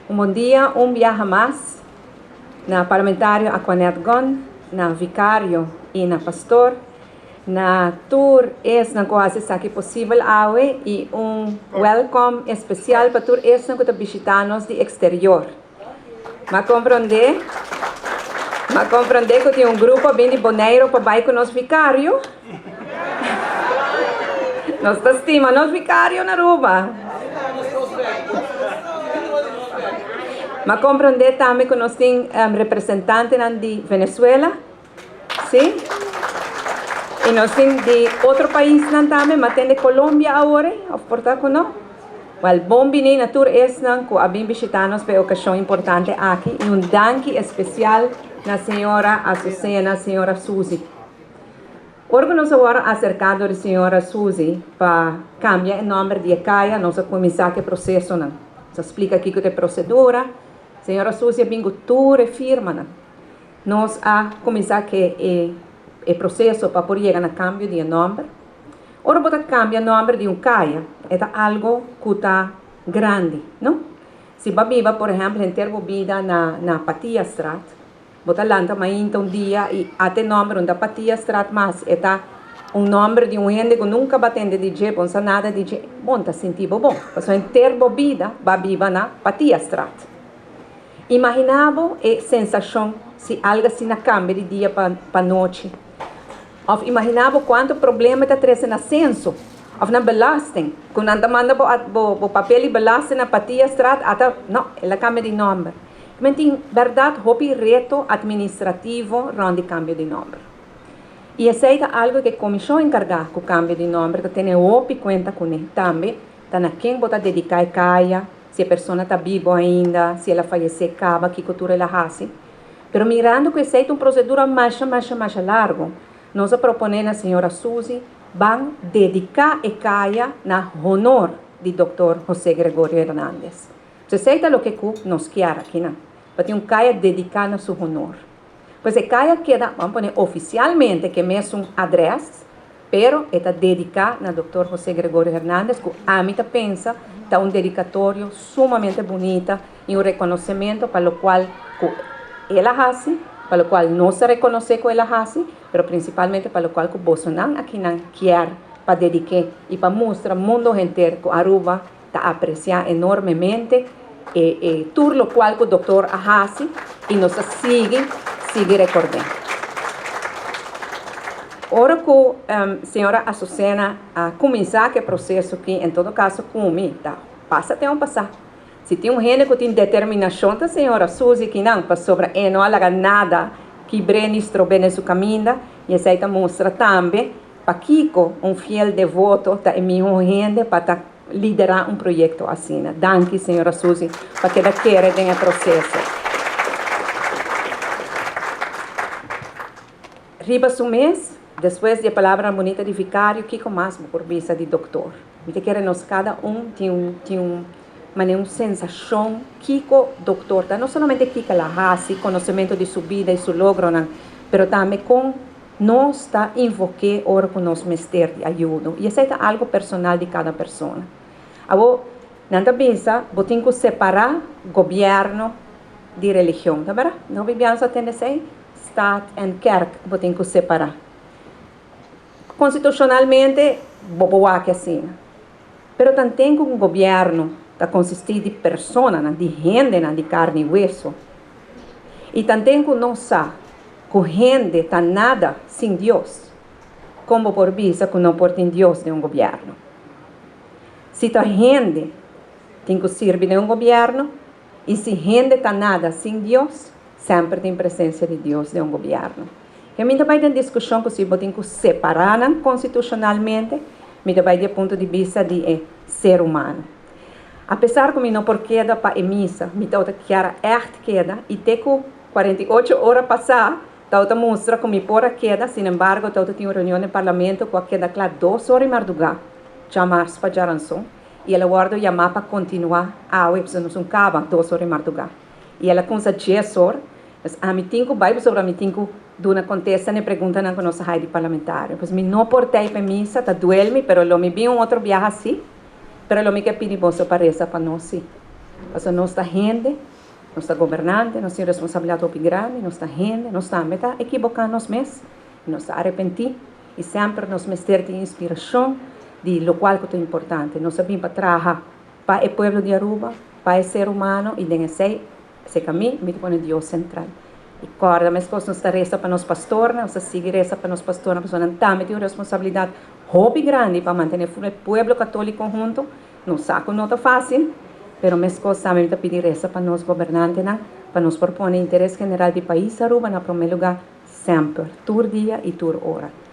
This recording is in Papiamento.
Un bon dia un biaha mas na Parlamentario Aquanette Gunn, na Vicario y na Pastor, na tur esnan cu haci esaki posibel awe y un welcome especial pa tur esnan cu ta bishita nos di exterior. M'a comprende, m'a comprende cu tin un grupo a bin di Boneiro pa bay cu nos Vicario. Nos ta stima nos Vicario na Aruba. M'a comprende tambe cu nos tin representantenan di Venezuela, si? Y nos tin di otro paisnan tambe, m'a tende Colombia awor, of por ta cu no? Wel, bon bini na tur esnan cu a bin bishita nos pa e ocasion importante aki y un danki especial na señora Azucena, señora Suzy. Ora cu nos a worde acerca dor di señora Suzy pa cambia e nomber di e caya, nos a cuminsa cu e procesonan. Nos a splica kico ta e procedura. Señora Suzy a bin cu tur e firmanan. Nos a cuminsa cu e e proceso pa por yega na cambio di e nomber. Ora bo ta cambia nomber di un caya, e ta algo cu ta grandi, no? Si bo a biba, por ehempel, henter bo bida na na Patiastraat, Bo ta lanta mainta un dia i ate nòmber un ta Patiastraat mas e ta un nòmber di un hende ku nunka ba tende di dje, bo no sa nada di dje, bo no ta sinti bo bon, pasobra henter bo bida ba biba na Patiastraat. Imaginá bo e sensashon si algu asina kambia di dia pa pa nochi. Òf imaginá bo kuantu problema e ta trese na senso òf na belasting, ku nan ta manda bo bo papel di belasting na Patiastraat, ata no, el a kambia di nòmber. Men tin bèrdat hopi reto atministrativo rònt di kambio di nòmber. I esei ta algu ku e komishon enkargá ku kambio di nòmber ta tene hopi kuenta kuné. Tambe ta na ken bo ta dediká e kaya, si e persona ta bibu ainda, si el a fayesé kaba, kiko tur el a hasi. Pero mirando ku esei ta un prosedura masha masha masha largu, nos a proponé na señora Suzy ban dediká e kaya na honor di dòkter José Gregorio Hernandez. Esei ta loke ku nos kier akinan, pa tin un kaya dediká na su honor. Pues e kaya keda, ban pone ofisialmente ku e mesun adrès, pero e ta dediká na Dòktor José Gregorio Hernandez ku ami ta pensa ta un dedikatorio sumamente bunita i un rekonosementu pa lokual ku el a hasi, pa lokual nos a rekonosé ku el a hasi, pero prinsipalmente pa lokual ku bosonan akinan kier pa dedik'é i pa mustra mundo henter ku Aruba Ta aprecia enormemente e e tur locual cu doctor a haci y nos ta sigui sigui record'e. Ora cu señora Azucena a cuminsa cu e proceso aki, en todo caso cu mi ta pasa ten un pasa. Si tin un hende cu tin determinacion ta señora Suzy kinan pasobra e no a laga nada kibr'e ni strob'e den su caminda y esey ta mustra tambe Pakiko un fiel devoto ta e miho hende pa ta lidera un proyecto asina? Danki señora Suzy pa keda kere den e proceso. Riba su mes, despues di e palabranan bunita di Vicario, kiko mas bo por bisa di Doktoor? Mi ta kere nos kada un tin un tin un manera un sensacion kiko Doktoor ta, no solamente kiko el a haci, conocemento di su bida y su logronan, pero tambe con Nos ta invok'é ora ku nos mester di ayudo, i esei ta algu personal di kada persona. Awor, nan ta bisa, bo tin ku separá gobièrnu di religion, ta bèrdat? No bibian sa tende esei? Staat en kerk bo tin ku separá. Konstitushonalmente bo por wak asina. Pero tanten ku un gobièrnu ta konsistí di personanan, di hendenan di karni i weso, i tanten ku nos sa Ku hende ta nada sin Dios. Kon bo por bisa ku no por tin Dios den un gobièrnu? Si ta hende tin ku sirbi den un gobièrnu i si hende ta nada sin Dios, semper tin presensia di Dios den un gobièrnu. Ke mi ta bai den diskushon ku si bo tin ku separá nan konstitushonalmente, mi ta bai di e punto di bista di e ser humano. Apesar ku mi no por keda pa e misa, mi tabata kier a ègt keda i te ku 48 ora pasá tawata mustra ku mi por a keda, sinembargo tawata tin un reunion den parlamento ku a keda kla dos ora i mardugá djamars pa djaranson i el a wòrdu yamá pa kontinuá awe pasobra nos un kaba dos ora i mardugá i el a kumsa djes or. Pues ami tin ku bai pasobra mi tin ku duna kontesta na e preguntanan ku nos a hai di parlamentario. Pues mi no por tei pa e misa, ta duel mi, pero lo mi bin un otro biaha sí, pero lo mi ke pidi boso pa resa pa nos sí. Paso nos ta hende, nos ta gobernante, nos tin responsabilidad hopi grandi, nos ta hende, nos tambe ta ekiboca nos mes, nos ta arepenti y semper nos mester tin inspiracion di locual cu ta importante. Nos a bin pa traha pa e pueblo di Aruba, pa e ser humano y den esey, esey cami, mi ta pone Dios central. Y corda, mescos nos ta reza pa nos pastornan, nos ta sigui reza pa nos pastornan, pasobra nan tambe tin un responsabilidad hopi grandi pa mantene e pueblo catolico hunto. Nos sa cu no ta facil, pero mescos tambe mi ta pidi reza pa nos gobernantenan, pa nos por pone interes general di pais Aruba na prome lugar semper, tur dia y tur ora.